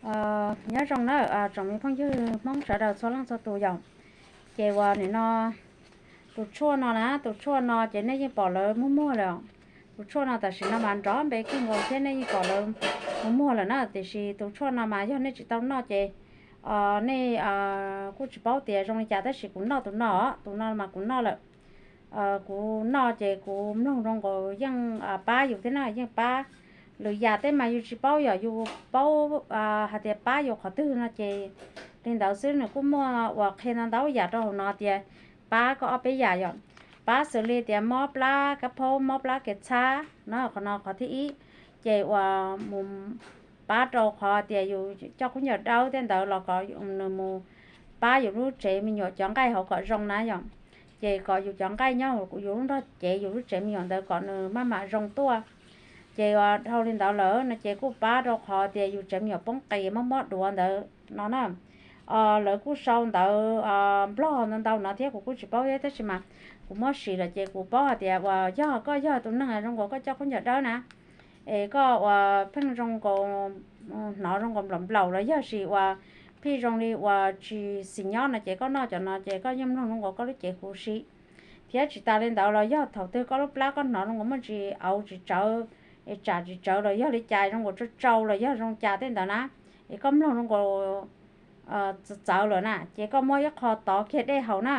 Nyob zoo na, tsoom me phooj ywg Hmoob sawv daws txhua leej txhua tus yom. Ces uas nim no tus tshuaj no na, tus tshuaj no ces nej yeej pom lawv muag muag lawm. Tus tshuaj no tam sim no mas nrov npe kawg nkaus thiab nej yeej pom lawv muag muag lawm na. Tiam sis tus tshuaj no mas yog nej tsis tau noj ces nej kuj tsis paub tias zoo li cas, tab sis kuv noj tus no, tus no mas kuv noj lawm. Kuv noj ces kuv mloog zoo nkaus yeej pab yus thiab na, yeej pab. Lwm yam tej mas yus tsis paub, yog yus paub hais tias pab yus qhov twg no ces li ntawd xwb. Nws kuj muaj uas qhia ntau ntau yam rau hauv no tias pab koj ob peb yam yom. Pab xws li tias mob plab kab phaub, mob plab kev txhab no, qhov no qhov thib ib. Ces uas mus pab rau qhov tias yus coj khaub ncaws dawb tej ntawd los kom nws mus pab yus lub tsev me nyuam cov nqaij hauv kom zoo na yom. Ces kom yus cov nqaij nyob yus lub nrog cev yus lub tsev me nyuam ntawd kom nws maj mam zoo tuaj. Ces uas dhau li ntawd lawm no ces kuj pab rau qhov tias yus tsev me nyuam poob qis mob mob duav ntawd no na. Lawv kuj sau ntawv Nplog ntau ntau no thiab kuv kuj tsis paub thiab, tab sis mas kuv muab sim lawm ces kuv paub hais tias uas yog koj yog tus neeg zoo nkaus koj coj khaub ncaws dawb na, es koj uas pheej zoo nkaus hnov zoo nkaus nplaum nplaum los yog sis uas pheej zoo li uas tsis xis nyob no ces koj noj cov no ces koj yeej mloog zoo nkaus koj lub cev huv si. Thiab tsis tas li ntawd los yog thaum twg koj lub plab koj hnov zoo nkaus muaj tsis auv tsis tsawv, es tsam tsis tsawv los yog li cas zoo nkaus tsau tsau los yog zoo cas tej ntawd na, es koj mloog zoo nkaus txawv txawv lawm na ces koj muab ib qho tov kiag dej haus na.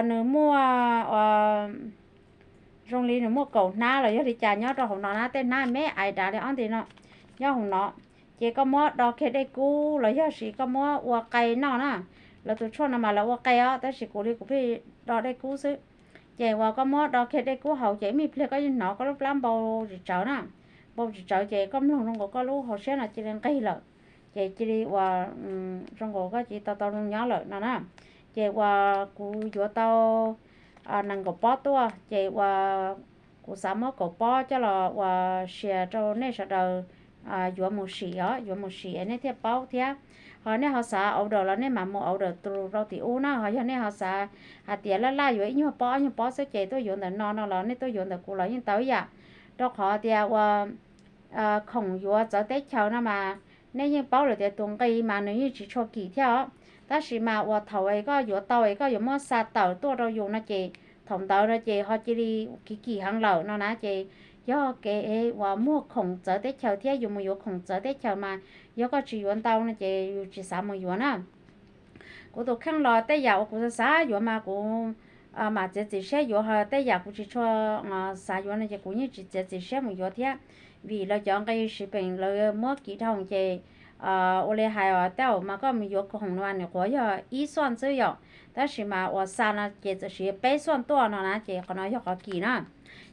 Nws muaj zoo li nws muaj kaum hnab los yog li cas nyob rau hauv no na, tej hnab me ais dav li ob nti no nyob hauv no. Ces koj muab do kiag dej kub los yog sis koj muab ua qe noj na. Lawv tus tshuaj no mas lawv ua qe os, tab sis kuv li kuv pheej do dej kub xwb. Ces uas koj muab do kiag dej kub haus ces ib me pliag koj yeej hnov koj lub plab npau tsis tsawv na. Npau tsis tsawv ces koj mloog zoo nkaus koj lub hauv siab no cia li nqig lawm, ces cia li uas zoo nkaus koj cia li tau tau zoo nyob lawm no na. Ces uas kuv yuav tau nees nkaum pob tuaj ces uas kuv xav muab kaum pob coj los uas share rau nej sawv daws yuav mus sim os, yuav mus sim es nej thiaj paub thiab. Ho nej ho xav order los nej mam mus order tus rau tim ub na. Ho yog nej ho xav hais tias laj laj yuav ib nyuag pob ob nyuag pob xwb ces tuaj yuav ntawm no no los nej tuaj yuav ntawm kuv los yeej tau ib yam. Rau qhov tias uas khoom yuav txawv teb chaws no mas nej yeej paub lawm tias tus nqi mas nws yeej tsis tshua kim thiab os. Tab sis mas uas thaum es koj yuav tau es koj yuav muab xa tawm tuaj rau yus no ces thaum ntawd no ces ho cia li kim kim heev lawm no na. Ces yog kev uas muag khoom txawv teb chaws thiab yus mus yuav khoom txawv teb chaws mas yog koj tsis yuav ntau no ces yus tsis xav mus yuav na. Kuv tus kheej los tej yam uas kuv xav xav yuav mas kuv mam txiav txim siab yuav, ho tej yam kuv tsis tshua xav yuav no ces kuv yeej tsis txiav txim siab mus yuav thiab. Vim lawv cov nqi shipping lawv muab kim dhau ces ua li hais os, tej zaum mas koj mus yuav khoom no mas nws quav yog ib xuaj xwb yom, tab sis mas uas xa no ces txawm siv peb xuaj tuaj no na, ces qhov no yog qhov kim na.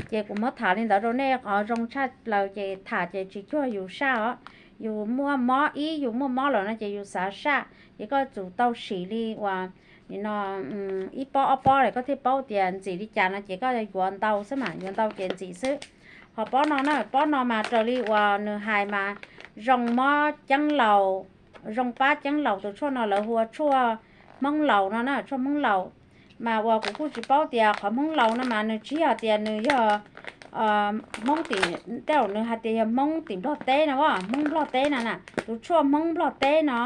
Ces kuv muab tham li ntawd rau nej, qhov zoo tshaj plaws ces tham ces tsis cuag yus saj os. Yus muaj mob ib, yus muaj mob lawm no ces yus xav saj ces koj tsum tau sim li uas nim no ib pob ob pob lawm koj thiaj paub tias ntxim li cas no ces koj yuav ntau xwb mas, yuav ntau ces ntxim xwb. Ho pob no na, pob no mas raws li uas nws hais mas zoo mob ceeb laus, zoo pab ceeb laus. Tus tshuaj no lawv hu ua tshuaj hmoob laus no na, tshuaj hmoob laus. Mas uas kuv kuj tsis paub tias qhov hmoob laus no mas nws tsis yog tias nws yog hmoob tim, tej zaum nws hais tias yog hmoob tim nplog teb no, hmoob nplog teb no na, tus tshuaj hmoob nplog teb no.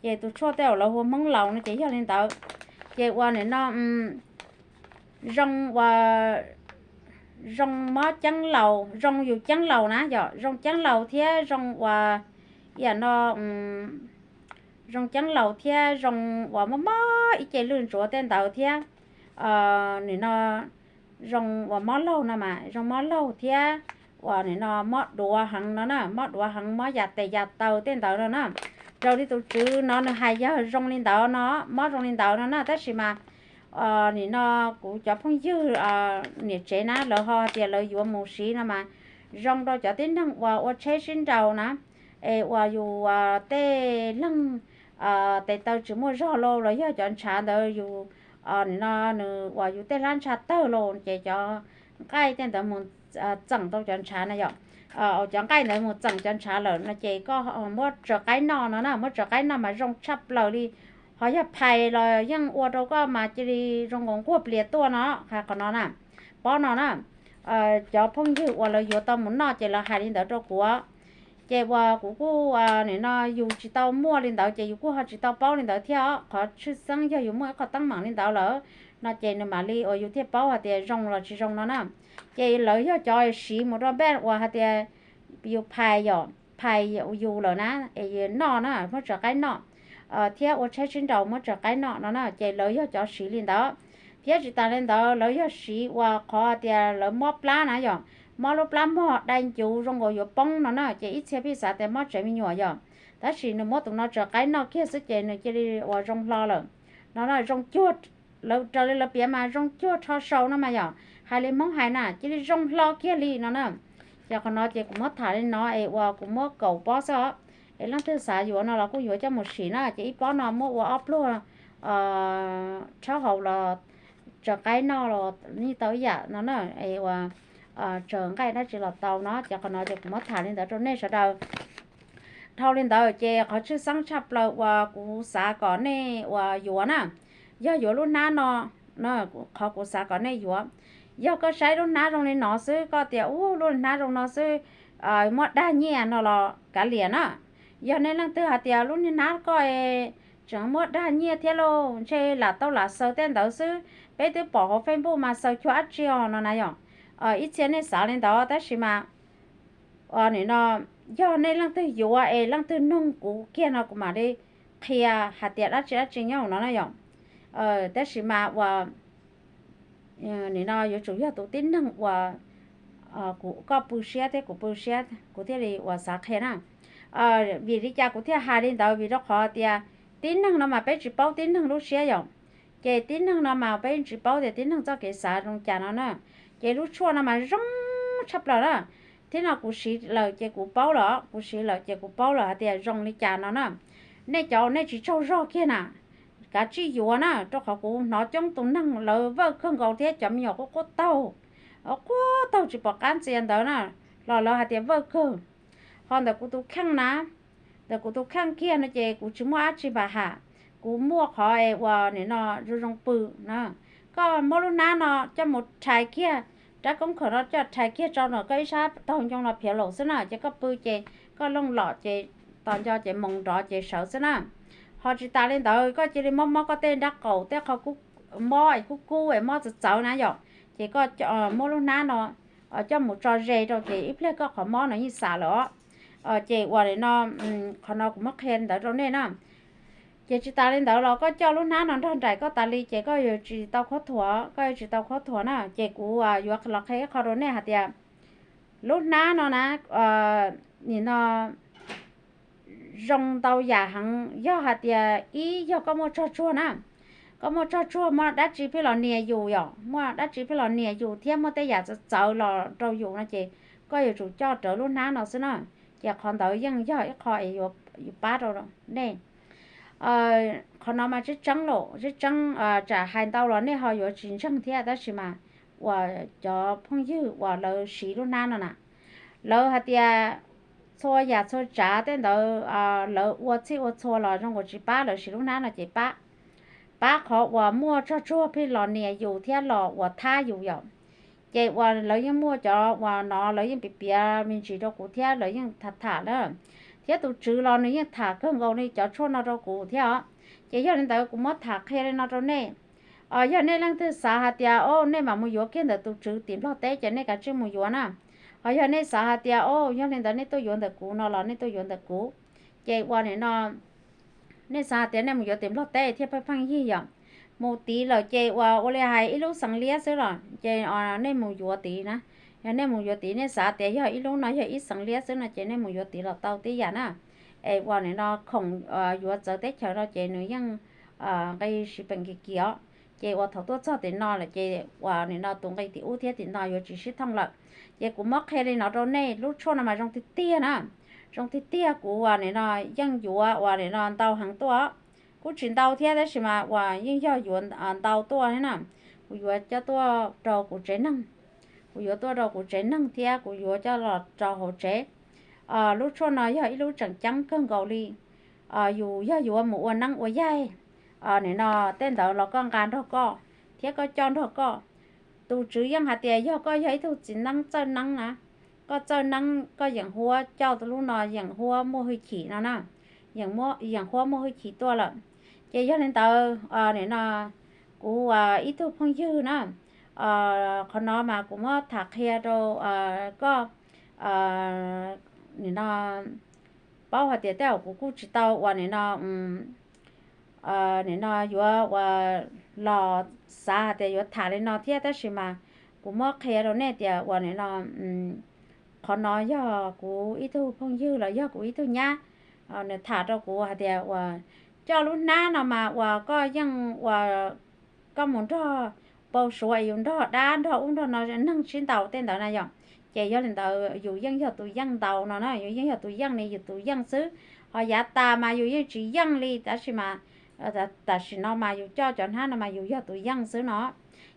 Ces tus tshuaj tej zaum lawv hu ua hmoob laus no ces yog li ntawd. Ces uas nim no zoo uas zoo mob ceeb laus, zoo yus ceeb laus na yom, zoo ceeb laus thiab zoo uas ib yam no zoo ceeb laus thiab zoo uas mob mob ib ce lwj ntsuav tej ntawd thiab. Nim no zoo uas mob laug no mas zoo mob laug thiab uas nim no mob duav heev no na, mob duav heev, mob yam tes yam taw tej ntawd no na. Raws li tus tswv no nws hais yog zoo li ntawd no, mob zoo li ntawd no na, tab sis mas nim no kuv cov phooj ywg niam tsev na lawv ho hais tias lawv yuav mus siv no mas zoo rau cov tib neeg uas ua tsheb sib nraus na, es uas yus tej leeg tes taw tsis muaj zog los los yog cov ntshav ntawd yus nim no nws uas yus tej hlab ntsha tawg los ces cov nqaij tej ntawd mus txeem tau cov ntshav na yom. Cov nqaij ntawd mus txeem cov ntshav lawm no ces koj muab tsaws qaib noj no na, muab tsaws qaib noj mas zoo tshaj plaws li. Ho yog phais los yeej ua rau koj mas cia li zoo nkaus nquag plias tuaj no, hais qhov no na, pob no na. Cov phooj ywg uas lawv yuav tau mus noj ces lawv hais li ntawd rau kuv. Ces uas kuv kuj nim no yus tsis tau muaj li ntawd ces yus kuj ho tsis tau paub li ntawd thiab os. Qhov tshwj xeeb yog yus muaj ib qho teeb meem li ntawd lawm no ces nws mam li uas yus thiaj paub hais tias zoo los tsis zoo no na. Ces lawv yog cov siv mus rau npej uas hais tias yus phais yom, phais yus lawm na, es noj na, muab tsaws qaib noj, thiab ua tsheb sib nraus muab tsaws qaib noj no na, ces lawv yog cov siv li ntawd. Thiab tsis tas li ntawd lawv yog siv uas qhov tias lawv mob plab na yom, mob lub plab mog dai ncuv zoo nkaus yuav poob no na, ces ib txhia pheej xav tias mob tsev me nyuam yom, tab sis nws muab tus no tsaws qaib noj kiag xwb ces nws cia li uas zoo hlo lawm no na, zoo cuag, lawv raws li lawv piav mas zoo cuag rho sau no mas yom, hais li Hmoob hais na cia li zoo hlo kiag li no na. Ces qhov no ces kuv muab tham li no es uas kuv muab kaum pob xwb os, es leej twg xav yuav no los kuj yuav coj mus sim na, ces ib pob no muab ua ob pluag rhaub haus los tsaws qaib noj los yeej tau ib yam no na, es uas tsaws nqaij dab tsi los tau no. Ces qhov no ces kuv muab tham li ntawd rau nej sawv daws. Dhau li ntawd ces qhov tshwj xeeb tshaj plaws uas kuv xav kom nej uas yuav na, yog yuav lub hnab no, qhov kuv xav kom nej yuav, yog koj saib lub hnab zoo li no xwb koj tias ub lub hnab zoo no xwb muab dag nyiaj no los kav liam na. Yog nej leej twg hais tias lub niag hnab koj tseem muab dag nyiaj thiab lauj, ntshe lam tau lam xaws tej ntawd xwb, peb twb pom hauv Facebook mas xaws cuag dab tsi os no na yom. Ib txhia nej xav li ntawd tab sis mas nim no yog nej leej twg yuav es leej twg nug kuv kiag no kuv mam li qhia hais tias dab tsi dab tsi nyob hauv no na yom. Tab sis mas uas nim no yuav tsum yog tus tib neeg uas koj pw siab thiab kuv pw siab kuv thiaj li uas xav qhia na. Vim li cas kuv thiaj hais li ntawd? Vim rau qhov tias tib neeg no mas peb tsis paub tib neeg lub siab yom. Ces tib neeg no mas peb tsis paub tias tib neeg txoj kev xav zoo cas no na. Ces lub tshuaj no mas zoo tshaj plaws na. Thiab no kuv siv lawm ces kuv paub lawm, kuv siv lawm ces kuv paub lawm hais tias zoo li cas no na. Nej cov nej tsis tsaug zog kiag na, kav tsij yuav na, rau qhov kuv hnov coob tus neeg lawv vawj kawg nkaus thiab cov me nyuam quaj quaj taug, quaj taug tsis pom qab ntxias ntawd na, los lawv hais tias vawj kawg. Ho ntawm kuv tus kheej na, ntawm kuv tus kheej kiag no ces kuv tsis muaj dab tsi npam ham, kuv muaj qhov es uas nim no zoo zoo pw na. Koj muab lub hnab no coj mus rhais kiag, rab koob khaum no coj rhais kiag tso ntawm koj ib sab taug ncoo no phiav laum xwb na, ces koj pw ces koj looj lom ces tos nco ces moos nrov ces sawv xwb na. Ho tsis tas li ntawd koj cia li mob mob koj tej nrab qaum tej qhov mob es kub kub es mob txawv txawv na yom, ces koj muab lub hnab no coj mus tso ze rau ces ib pliag koj qhov mob no yeej xam lawm os. Ces uas nim no qhov no kuv muab qhia li ntawd rau nej na. Ces tsis tas li ntawd los koj coj lub hnab no nrog nraim koj tas li ces koj yuav tsis tau khaub thuas, koj yuav tsis tau khaub thuas na. Ces kuv yuav los qhia ib qho rau nej hais tias lub hnab no na, nim no zoo ntau yam heev, yog hais tias ib yog koj muaj tsog tsuag na, koj muaj tsog tsuag muaj dab tsi pheej los nias yus yom, muaj dab tsi pheej los nias yus thiab muaj tej yam txawv txawv los rau yus no ces koj yuav tsum coj rawv lub hnab no xwb na. Ces qhov ntawd yeej yog ib qho es yuav pab rau nej. Qhov no mas tseeb tseeb los tseeb tseeb, tsam hais ntau los nej ho yuav tsis ntseeg thiab tab sis mas uas cov phooj ywg uas lawv siv lub hnab no na, lawv hais tias txhua yam txhua tsav tej ntawd lawv ua txhij ua txhua los zoo nkaus tsis pab, lawv siv lub hnab no ces pab, pab qhov uas muaj tsog tsuag pheej los nias yus thiab los uas thab yus yom. Ces uas lawv yeej muaj cov uas no lawv yeej piav piav me ntsis rau kuv thiab lawv yeej tham tham na, thiab tus tswv los nws yeej tham kawg nkaus li cov tshuaj no rau kuv thiab os. Ces yog li ntawd kuv muab tham qhia li no rau nej. Yog nej leej twg xav hais tias o nej mam mus yuav kiag ntawm tus tswv tim Nplog teb ces nej kav tsij mus yuav na. Ho yog nej xav hais tias o yog li ntawd nej tuaj yuav ntawm kuv no los nej tuaj yuav ntawm kuv. Ces uas nim no nej xav hais tias nej mus yuav tim Nplog teb thiaj pheej pheej yig yom. Mus tid lawm ces uas ua li hais ib lub xeev liab xwb los ces nej mus yuav tid na. Yog nej mus yuav tid nej xav tias yog ib lub no yog ib xeev liab xwb no ces nej mus yuav tid los tau tib yam na. Es uas nim no khoom yuav txawv teb chaws no ces nws yeej nqi siv peem kiag kiag os. Ces uas thaum tuaj txog tim no lawm ces uas nim no tus nqi tim ub thiab tim no yuav tsis sib thooj lawm. Ces kuv muab qhia li no rau nej, lub tshuaj no mas zoo tiag tiag na, zoo tiag tiag. Kuv uas nim no yeej yuav uas nim no ntau heev tuaj, kuj tsis ntau thiab tab sis mas uas yeej yog yuav ntau tuaj thiab na. Kuv yuav coj tuaj rau kuv tsev neeg, kuv yuav tuaj rau kuv tsev neeg thiab kuv yuav coj los rau hauv tsev. Lub tshuaj no yog ib lub tseem ceeb kawg nkaus li. Yus yog yuav mus ua neeb ua yaig, nim no tej ntawd los koj nqa nrog koj thiab koj coj nrog koj. Tus tswv yeej hais tias yog koj yog ib tug txiv neeb txawj neeb na, koj txawj neeb koj yeem huab coj lub no yeem huab muaj hwj chim no na, yeem huab muaj hwj chim tuaj lawm. Ces yog li ntawd nim no kuv ib tug phooj ywg na, qhov no mas kuv muab tham qhia rau koj nim no paub hais tias tej zaum kuv kuj tsis tau uas nim no nim no yuav uas los xav hais tias yuav tham li no thiab, tab sis mas kuv muab qhia rau nej tias uas nim no qhov no yog kuv ib tug phooj ywg los yog kuv ib tug nyab, nws tham rau kuv hais tias uas coj lub hnab no mas uas koj yeej uas koj mus nrog npau suav es yus nrog dab nrog ub nrog no neeg sib ntaus tej ntawd na yom. Ces yog li ntawd yus yeej yog tus yeej ntaus no na, yus yeej yog tus yeej li yus tus yeej xwb. Ho yav tas mas yus yeej tsis yeej li, tab sis mas tam sim no mas yus coj cov hnab no mas yus yog tus yeej xwb no.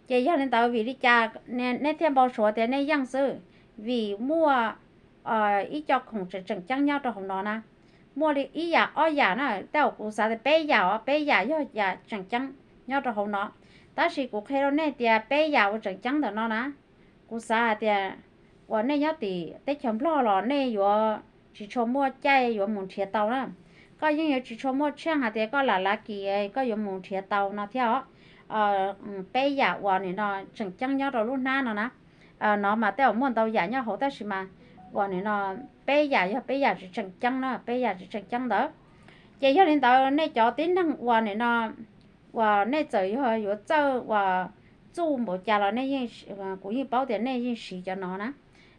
Ces yog li ntawd vim li cas nej thiaj npau suav tias nej yeej xwb? Vim muaj ib co khoom tseem tseem ceeb nyob rau hauv no na. Muaj li ib yam ob yam na, tej zaum kuv xav tias peb yam os, peb yam yog yam tseem ceeb nyob rau hauv no. Tab sis kuv qhia rau nej tias peb yam uas tseem ceeb ntawm no na, kuv xav hais tias uas nej nyob tim teb chaws Nplog los nej yuav tsis tshua muaj caij yuav mus nrhiav tau na. Koj yeej yuav tsis tshua muaj tsheej hais tias koj lam lav kis koj yuav mus nrhiav tau no thiab os. Peb yam uas nim no tseem ceeb nyob rau lub hnab no na, no mas tej zaum muaj ntau yam nyob hauv tab sis mas uas nim no peb yam yog peb yam tsis tseem ceeb na, peb yam tsis tseem ceeb ntawd. Ces yog li ntawd nej cov tib neeg uas nim no uas nej txawm yog yuav txawj uas txuj npaum cas los nej yeej, kuv yeej paub tias nej yeej siv cov no na.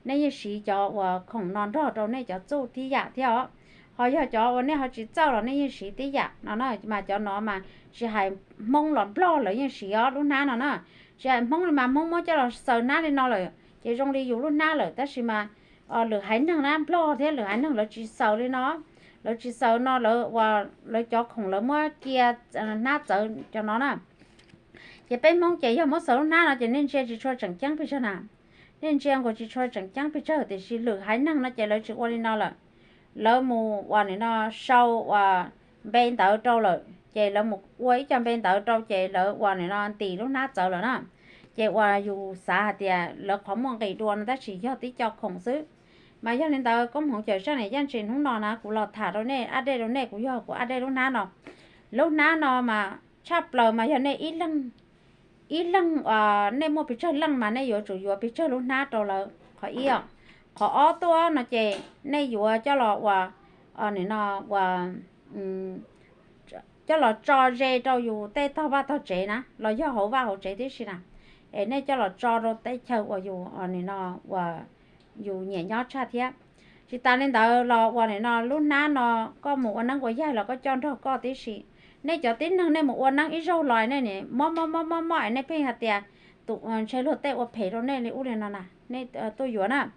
Nej yeej siv cov uas khoom no nrog rau nej cov txuj tib yam thiab os. Ho yog cov uas nej ho tsis txawj los nej yeej siv tib yam no na, mas cov no mas tsis hais Hmoob los Nplog lawv yeej siv os lub hnab no na. Tsis hais Hmoob li mas Hmoob muab coj los xaws hnab li no lawm ces zoo li yus lub hnab lawm, tab sis mas lwm haiv neeg na, Nplog thiab lwm haiv neeg lawv tsis xaws li no. Lawv tsis xaws no lawv uas lawv cov khoom lawv muab cia hnab txawv cov no na. Ces peb Hmoob ces yog muab xaws lub hnab no ces nej ntsia tsis tshua tseem ceeb pes tsawg na. Nej ntsia nkaus tsis tshua tseem ceeb pes tsawg, tiam sis lwm haiv neeg no ces lawv tsis ua li no lawm. Lawv mus uas nim no sau uas npe ntawv rau lawm ces lawv mus ua ib co npe ntawv rau ces lawv uas nim no ntim lub hnab txawv lawm na. Ces uas yus xav hais tias lawv qhov muaj nqis dua no tab sis yog tib co khoom xwb. Mas yog li ntawd koob hmoov cawm seej niam Yaj Ntsis, hnub no na kuv los tham rau nej, ab dej rau nej, kuv yog kuv ab dej lub hnab no. Lub hnab no mas tshaj plaws mas yog nej ib leeg, ib leeg, nej muaj pes tsawg leej mas nej yuav tsum yuav pes tsawg lub hnab rau lawv, qhov ib os. Qhov ob tuaj no ces nej yuav coj los uas nim no uas coj los tso ze rau yus tej tog vaj tog tsev na los yog hauv vaj hauv tsev tib si na. Es nej coj los tso rau teb chaws uas yus nim no uas yus nyiam nyob tshaj thiab. Tsis tas li ntawd los uas nim no lub hnab no koj mus ua neeb ua yaig los koj coj nrog koj tib si. Nej cov tib neeg nej mus ua neeb ib zaug los nej mob mob mob mob mob es nej pheej hais tias tus ntshe luag tej ua phem rau nej li ub li no na, nej tuaj yuav na.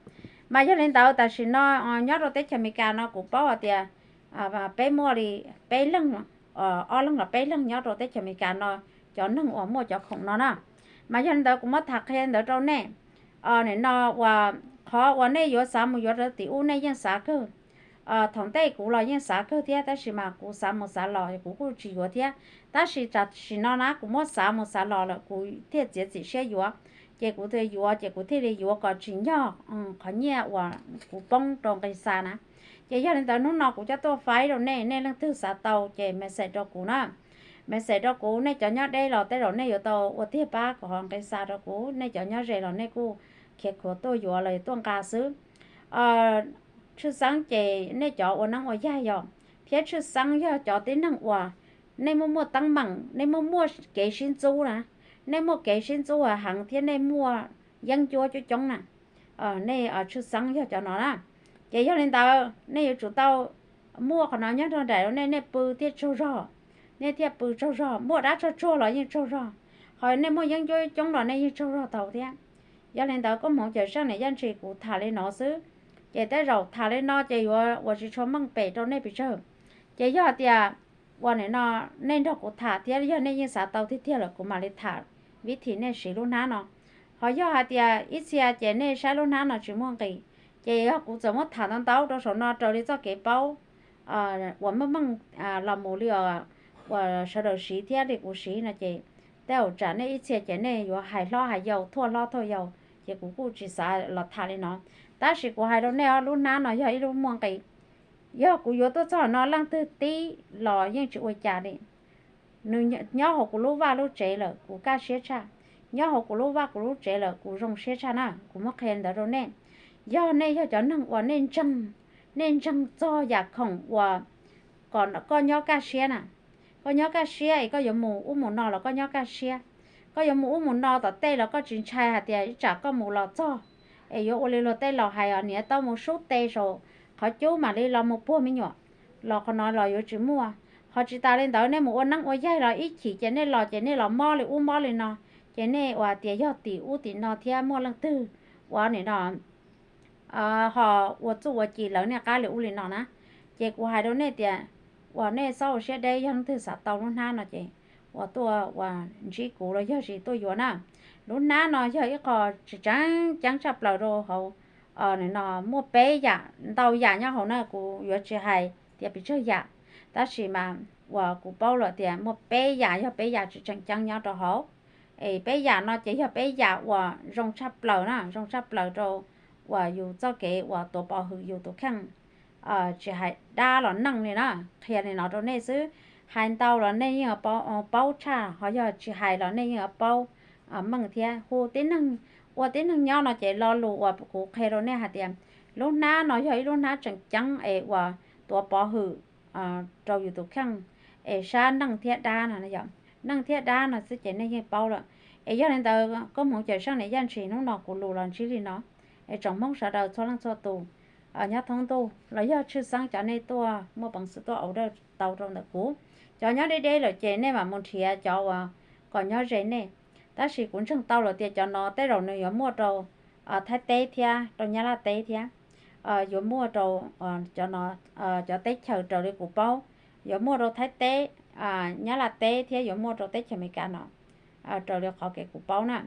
Mas yog li ntawd tam sim no nyob rau teb chaws Amelikas no kuv paub hais tias peb muaj li peb leeg, ob leeg los peb leeg nyob rau teb chaws Amelikas no, cov neeg uas muaj cov khoom no na. Mas yog li ntawd kuv muab tham qhia ntawd rau nej. Nim no uas qhov uas nej yuav xav mus yuav rau tim ub nej yeej xav kawg. Thaum ntej kuv los yeej xav kawg thiab, tab sis mas kuv xav mus xav los kuv kuj tsis yuav thiab. Tab sis tam sim no na kuv muab xav mus xav los lawm kuv thiaj txiav txim siab yuav. Ces kuv thiaj yuav, ces kuv thiaj li yuav kom tsim nyog qhov nyiaj uas kuv poob rau nqi xa na. Ces yog li ntawd hnub no kuv coj tuaj faib rau nej, nej leej twg xav tau ces message rau kuv na. Message rau kuv, nej cov nyob deb los tej zaum nej yuav tau ua tiag pab kom nqi xa rau kuv, nej cov nyob ze los nej kuj khiav khuav tuaj yuav los tuaj nqa xwb. Tshwj xeeb ces nej cov ua neeb ua yaig yog, thiab tshwj xeeb yog cov tib neeg uas nej muaj muaj teeb meem, nej muaj muaj kev sib ntxub na, nej muaj kev sib ntxub heev thiab nej muaj yeeb ncuab coob coob na. Nej tshwj xeeb yog cov no na. Ces yog li ntawd nej yuav tsum tau muaj qhov no nyob rau nraim rau nej, nej pw thiaj tsaug zog, nej thiaj pw tsaug zog, muaj dab tsog tsuag los yeej tsaug zog, ho nej muaj yeeb ncuab coob los nej yeej tsaug zog tau thiab. Yog li ntawd koob hmoov cawm seej niam Yaj Ntsis, kuv tham li no xwb. Ces tej zaum tham li no ces yuav uas tsis tshua meej pem rau nej pes tsawg. Ces yog tias uas nim no nej nrog kuv tham thiab yog nej yeej xav tau tiag tiag lawm kuv mam li tham vib thim nej siv lub hnab no. Ho yog hais tias ib txhia ces nej saib lub hnab no tsis muaj nqis, ces yog kuv txawm muab tham ntau ntau rau saum no raws li txoj kev paub uas meej meej los mus li uas sawv daws siv thiab li kuv siv no ces tej zaum tsam nej ib txhia ces nej yuav hais hlob hais yau, thuaj hlob thuaj yau, ces kuv kuj tsis xav los tham li no. Tab sis kuv hais rau nej, lub hnab no yog ib lub muaj nqis. Yog kuv yuav tuaj txog no leej twg tib los yeej tsis ua cas li. Nws nyob hauv kuv lub vaj lub tsev lawm kuv kaj siab tshaj, nyob hauv kuv lub vaj kuv lub tsev lawm kuv zoo siab tshaj na. Kuv muab qhia ntawd rau nej. Yog nej yog cov neeg uas nej ntseeg, nej ntseeg txog yam khoom uas kom koj nyob kaj siab na, koj nyob kaj siab es koj yuav mus ub mus no los koj nyob kaj siab. Koj yuav mus ub mus no tom tej los koj tsis ntshai hais tias ib tsam koj mus los txog es yuav ua li luag tej laus hais os, niam tau mus sub tes saum qhov cub mam li los mus puag me nyuam, los qhov no los yuav tsis muaj. Ho tsis tas li ntawd, nej mus ua neeb ua yaig los ib chim ces nej los ces nej los mob li ub mob li no, ces nej ua tias yog tim ub tim no thiab muaj leej twg ua nim no ho ua txuj ua ci lawv nej qab li ub li no na. Ces kuv hais rau nej tias uas nej txhob ua siab deb, yog leej twg xav tau lub hnab no ces uas tuaj uas ntsib kuv los yog sis tuaj yuav na. Lub hnab no yog ib qho tseem ceeb tshaj plaws rau hauv no, muaj peb yam ntau yam nyob hauv na, kuv yuav tsis hais tias pes tsawg yam, tab sis mas uas kuv paub lawm tias muaj peb yam, yog peb yam tseem ceeb nyob rau hauv. Es peb yam no ces yog peb yam uas zoo tshaj plaws na, zoo tshaj plaws rau uas yus txoj kev uas tuav pov hwm yus tus kheej, tsis hais dab los neej li na. Qhia li no rau nej xwb, hais ntau los nej yeej paub tshaj, ho yog tsis hais los nej yeej paub meej thiab. Hu tib neeg, ua tib neeg nyob no ces lo lus uas kuv qhia rau nej hais tias lub hnab no yog ib lub hnab tseem ceeb es uas tuav pov hwm rau yus tus kheej, es sab neej thiab dab no, neej thiab dab no xwb ces nej yeej paub lawm. Es yog li ntawd koob hmoov cawm seej niam Yaj Ntshis, hnub no kuv lus los ntsib li no. Es tsoom Hmoob sawv daws txhua leej txhua tus nyob thoob ntuj los yog tshwj xeeb cov nej tuaj muaj peev xwm tuaj order tau rau ntawm kuv. Cov nyob deb deb lawm ces nej mam mus nrhiav cov uas kom nyob ze nej. Tab sis kuv ntseeg tau lawm tias cov no tej zaum nws yuav muaj rau Thaib teb thiab rau Nyab Laj teb thiab, yuav muaj rau cov no, cov teb chaws raws li kuv paub, yuav muaj rau Thaib teb, Nyab Laj teb thiab yuav muaj rau teb chaws Amelikas no, raws li qhov kev kuv paub na.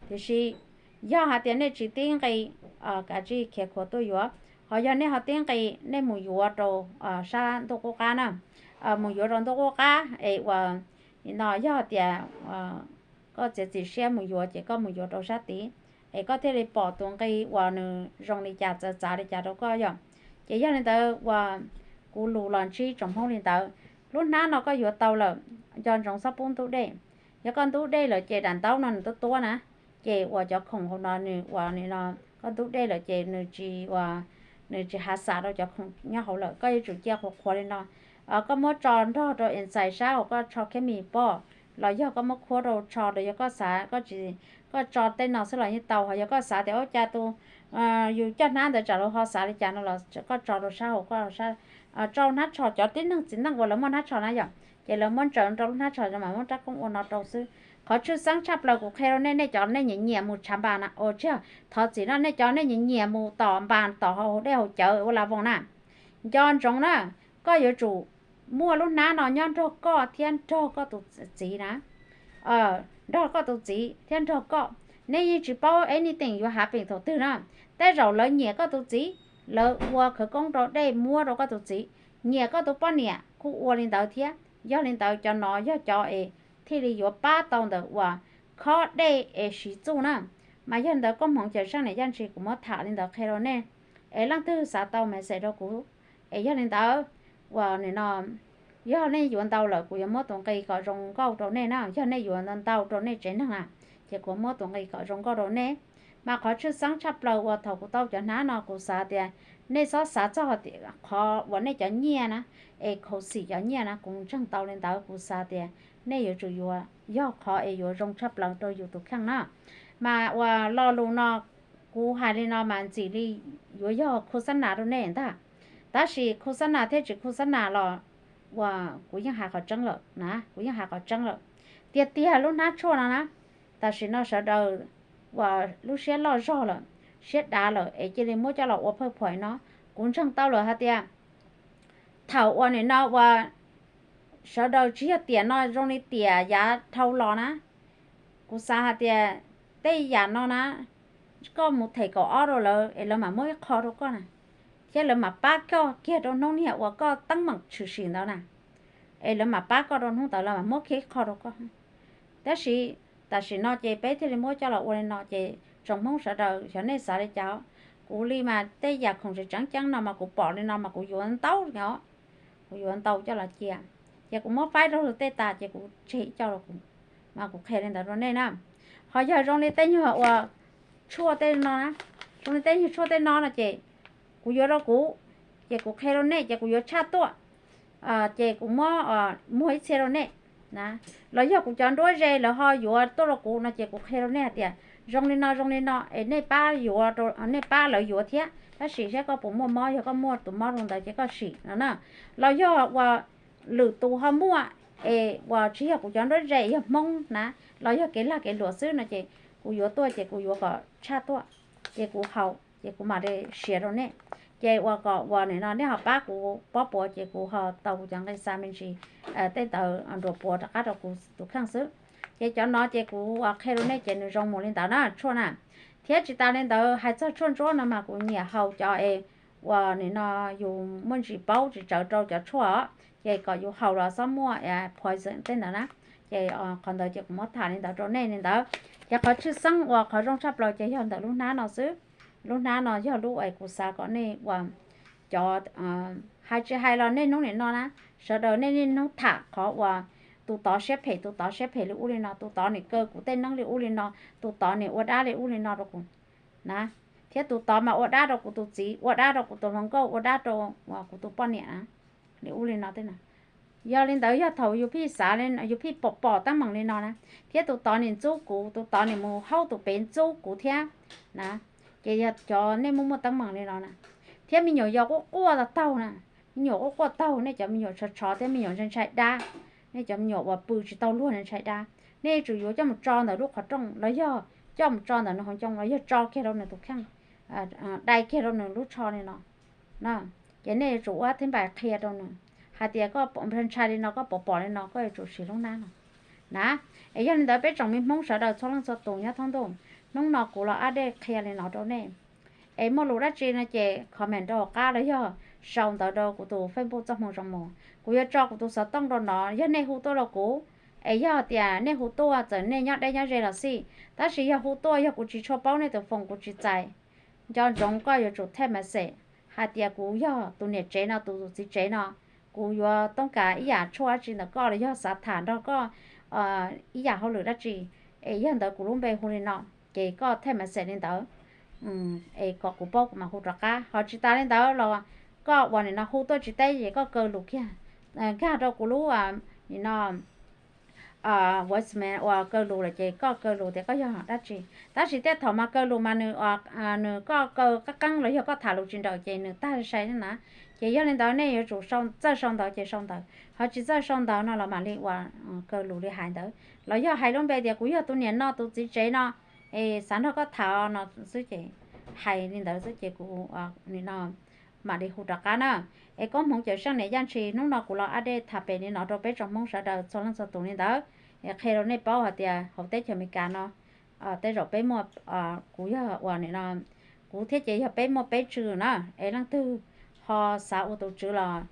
Tiam sis yog hais tias nej tsis tib nqi, kav tsij khiav khuav tuaj yuav. Ho yog nej ho tib nqi, nej mus yuav rau sab ntuj qub qab na. Mus yuav rau ntuj qub qab es uas no yog tias koj txiav txim siab mus yuav ces koj mus yuav rau sab tid, es koj thiaj li pom tus nqi uas nws zoo li cas, txawv txav li cas rau koj yom. Ces yog li ntawd uas kuv lus los ntsib tsoom Hmoob li ntawd. Lub hnab no koj yuav tau lawm, nco ntsoov txhob pub ntub dej. Yog koj ntub dej lawm ces daim ntaub no nws tuab tuab na, ces uas cov khoom hauv no nws uas no, koj ntub dej lawm ces nws tsis uas, nws tsis hav xam rau cov khoom nyob hauv lawm. Koj yuav tsum cia qhuav qhuav li no. Koj muab tso nrog rau ntxais sab hauv koj tsho khev mis poj, los yog koj muab khuab rau tsho los yog koj xav, koj tsis, koj tso tej no xwb los yeej tau. Ho yog koj xav tias ua cas tus yus coj hnab ntawd tsam lawv ho xav li cas no los koj tso rau sab hauv koj, tso hnab tsho. Cov tib neeg txiv neej uas lawv muaj hnab tsho na yom, ces lawv muab ntsaws rau lub hnab tsho mas muab rab koob ua no rau xwb. Qhov tshwj xeeb tshaj plaws kuv qhia rau nej, nej cov nej nyiam nyiam mus tshav npas na, ua tsis, thov txim no, nej cov nej nyiam nyiam mus tom npas tom hauv dej hauv cawv ua la voos na, nco ntsoov na, koj yuav tsum muaj lub hnab no nyob nrog koj thiab nrog koj tus txiv na, nrog koj tus txiv thiab nrog koj. Nej yeej tsis paub anything yuav happen thaum twg na. Tej zaum lawv nyiam koj tus txiv, lawv ua khawv koob rau dej muab rau koj tus txiv, nyiam koj tus poj niam kuj ua li ntawd thiab. Yog li ntawd cov no yog cov es thiaj li yuav pab tau ntawm uas khob dej es siv txuj na. Mas yog li ntawd koob hmoov cawm seej niam Yaj Ntshis kuv muab tham li ntawd qhia rau nej, es leej twg xav tau message rau kuv. Es yog li ntawd uas nim no yog nej yuav ntau lawm kuv yuav muab tus nqi kom zoo nkauj rau nej na. Yog nej yuav ntau rau nej tsev neeg na, ces kuv muab tus nqi kom zoo nkauj rau nej. Mas qhov tshwj xeeb tshaj plaws uas thaum kuv tau cov hnab no kuv xav tias nej txhob xav txog qhov uas nej cov nyiaj na, es khuv xim cov nyiaj na, kuv ntseeg tau li ntawd kuv xav tias nej yuav tsum yuav, yog qhov es yuav zoo tshaj plaws rau yus tus kheej na. Mas uas lo lus no kuv hais li no mas ntxim li yuav yog khu xab nas rau nej ntag. Tab sis khu xab nas thiab tsis khu xab nas los uas kuv yeej hais qhov tseeb lawm na, kuv yeej hais qhov tseeb lawm. Tiag tiag lub hnab tshuaj no na, tam sim no sawv daws uas lub siab loj zog lawm, siab dav lawm es cia li muab coj los ua phawj phuam no. Kuv ntseeg tau lawm hais tias thaum uas nim no uas sawv daws tsis yog tiam no zoo li tiam yav dhau los na, kuv xav hais tias tej yam no na, koj mus them kaum ob rau lawv es lawv mam muab ib qho rau koj na, thiab lawv mam pab koj kiag rau hnub niag uas koj teeb meem tshwm sim ntawd na, es lawv mam pab koj rau hnub ntawd lawv mam muab kiag ib qho rau koj. Tab sis tam sim no ces peb thiaj li muab coj los ua li no ces tsoom Hmoob sawv daws xyov nej xav li cas os. Kuv li mas tej yam khoom tseem tseem ceeb no mas kuv pom li no mas kuv yuav ntau os, kuv yuav ntau coj los cia. Ces kuv muab faib rau luag tej tas ces kuv tseg coj los kuv, mas kuv qhia li ntawd rau nej na. Ho yog zoo li tej nyuag uas tshuaj tej no na, zoo li tej nyuag tshuaj tej no no ces kuv yuav rau kuv, ces kuv qhia rau nej ces kuv yuav tshaj tuaj, ces kuv muab muag ib txhia rau nej na. Los yog kuv cov nruab ze lawv ho yuav tuaj rau kuv no ces kuv qhia rau nej hais tias zoo li no zoo li no es nej pab yuav, nej pab lawv yuav thiab, tab sis saib koj puas muaj mob, yog koj muaj tus mob zoo ntawd ces koj sim no na. Los yog uas lwm tus ho muaj es uas tsis yog kuv cov nruab ze yog Hmoob na, los yog kev lag kev luam xwb no ces kuv yuav tuaj ces kuv yuav kom tshaj tuaj, ces kuv haus ces kuv mam li siav rau nej. Ces uas kom uas nim no nej ho pab kuv pob puas ces kuv ho tau kuv cov nqi xa me ntsis tej ntawd nruam puav rov qab rau kuv tus kheej xwb. Ces cov no ces kuv qhia rau nej ces nws zoo mus li ntawd na tshuaj na. Thiab tsis tas li ntawd hais txog tshuaj ntsuab no mas kuv nyiam haus cov es uas nim no yus muaj ntsis paub tsis tsawv rau cov tshuaj os, ces kom yus haus los txhob muaj poison tej ntawd na. Ces qhov ntawd ces kuv muab tham li ntawd rau nej li ntawd. Ces qhov tshwj xeeb uas qhov zoo tshaj plaws ces yog ntawm lub hnab no xwb. Lub hnab no yog lub es kuv xav kom nej uas cov, hais tsis hais los nej hnub nim no na, sawv daws nej niaj hnub tham qhov uas tus tod siab phem, tus tod siab phem li ub li no, tus tod nim kaw kuv tej neeb li ub li no, tus tod nim ua dab li ub li no rau kuv na, thiab tus tod mas ua dab rau kuv tus txiv, ua dab rau kuv tus hluas nkauj, ua dab rau kuv tus poj niam na, li ub li no tej no. Yog li ntawd yog thaum yus pheej xav, yus pheej pom pom teeb meem li no na, thiab tus tod nim ntxub kuv, tus tod nim mus haub tus pem ntxub kuv thiab na, ces yog cov nej muaj muaj teeb meem li no na, thiab me nyuam yaus quaj quaj taug taug na, me nyuam quaj quaj taug, nej cov me nyuam tshov tshov thiab me nyuam ntshai ntshai dab, nej cov me nyuam uas pw tsis tau luag ntshai dab, nej yuav tsum yuav coj mus tso ntawm lub qhov rooj los yog coj mus tso ntawm nws hauv ncoo los yog tso kiag rau nws tus kheej, dai kiag rau nws lub tsho li no. Ces nej yuav tsum ua thiab npais qhia rau nws hais tias koj ntshai li no, koj pom pom li no, koj yuav tsum siv lub hnab no na. Es yog li ntawd peb tsoom me Hmoob sawv daws txhua leej txhua tus nyob thoob ntuj, hnub no kuv los ab dej qhia li no rau nej. Es muaj lus dab tsi no ces comment rau hauv qab los yog sau ntawv rau kuv tus Facebook Txoj Hmoo Zoo Mus, kuv yuav tso kuv tus xov tooj rau no, yog nej hu tuaj rau kuv. Es yog tias nej hu tuaj txawm nej nyob deb nyob ze los xij, tab sis yog hu tuaj yog kuv tsis tshua paub nej tus phone kuv tsis txais, nco ntsoov koj yuav tsum text message hais tias kuv yog tus niam tsev no, tus txiv tsev no, kuv yuav toob kas ib yam tshuaj dab tsi ntawm koj los yog xav tham nrog koj ib yam hauj lwm dab tsi, es yog ntawd kuv lub npe hu li no, ces koj text message li ntawd, es kom kuv paub kuv mam hu rov qab. Ho tsis tas li ntawd los koj uas nim no hu tuaj tsis teb ces koj kaw lus kiag, nkag rau kuv lub nim no voicemail uas kaw lus lawm ces koj kaw lus tias koj yog dab tsi. Tab sis tej thaum mas kaw lus mas nws, nws koj kaw qab qeeb los yog koj tham lus tsis nrawm ces nws tag sai na. Ces yog li ntawd nej yuav tsum txawj sau ntawv ces sau ntawv, ho tsis txawj sau ntawv no los mam li uas kaw lus li hais ntawd, los yog hais lub npe tias kuv yog tus niam no tus txiv tsev no, es xav nrog koj tham no xwb ces hais li ntawd xwb ces kuv nim no mam li hu rov qab na. Es koob hmoov cawm seej niam Yaj Ntshis, hnub no kuv los ab dej tham pem li no rau peb tsoom Hmoob sawv daws txhua leej txhua tus li ntawd. Es qhia rau nej paub hais tias hauv teb chaws Amelikas no, tej zaum peb muaj, kuv yog uas nim no, kuv thiab ces yog peb muaj peb tswv na. Es leej twg ho xav ua tus tswv los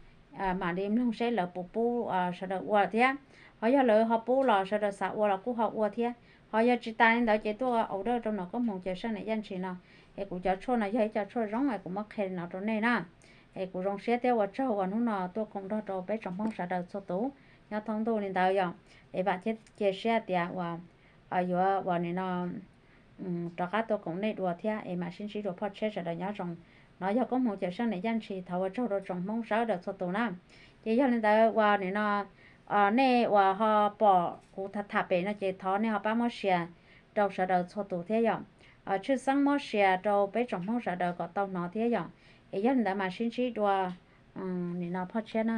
mam li mloog seb lawv puas pub sawv daws ua thiab. Ho yog lawv ho pub los sawv daws xav ua los kuj ho ua thiab. Ho yog tsis tas li ntawd ces tuaj order rau nom koob hmoov cawm seej niam Yaj Ntshis no. Es kuv cov tshuaj no yog ib co tshuaj zoo es kuv muab qhia li no rau nej na. Es kuv zoo siab thiab ua tsaug uas hnub no tuaj koom nrog rau peb tsoom Hmoob sawv daws txhua tus nyob thoob ntuj li ntawd yom. Es vam thiab cia siab tias uas yuav uas nim no rov qab tuaj koom nej dua thiab es mam sib ntsib dua phoj tshiab sawv daws nyob zoo. No yog koob hmoov cawm seej niam Yaj Ntshis, thov ua tsaug rau tsoom Hmoob sawv daws txhua tus na. Ces yog li ntawd uas nim no nej uas ho pom kuv tham tham pem no ces thov nej ho pab muab share rau sawv daws txhua tus thiab yom. Tshwj xeeb muab share rau peb tsoom Hmoob sawv daws kom tau hnov thiab yom. Es yog li ntawd mam sib ntsib dua nim no phoj tshiab na.